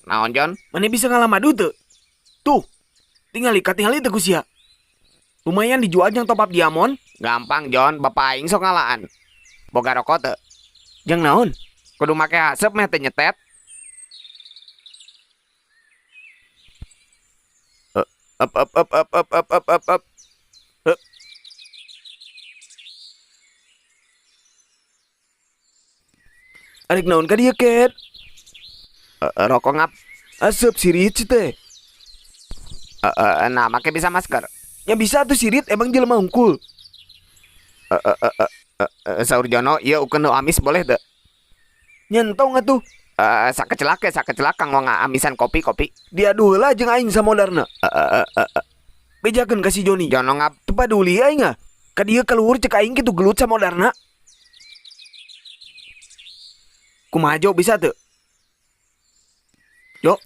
Naon, Jon? Maneh bisa ngala madu teu? Tuh, tingali katingali teu ku sia. Lumayan dijual jang top up diamond. Gampang, Jon, bapak aing sok ngalaan. Boga rokok teu? Jang naon? Kudu make haseup meh teu nyetet. Up up up up up up up up up. Hup. Arek naon ka dieu, Ket? Rokok ngap. Aseup sirit si teh. Nah, make bisa masker. Ya bisa tuh sirit, emang jelema hungkul. Saur Jono, ieu ukeun nu amis boleh teu? Nyentong atuh. Sakecelak sakecelak kanggo ngaamisan kopi-kopi. Diadu heula jeung aing samodarna. Bejakeun ka si Joni. Jono ngap. Teu paduli aing ah. Ka dieu kaluhur cek aing kitu gelut samodarna. Kumaha Jo bisa teu? Jo.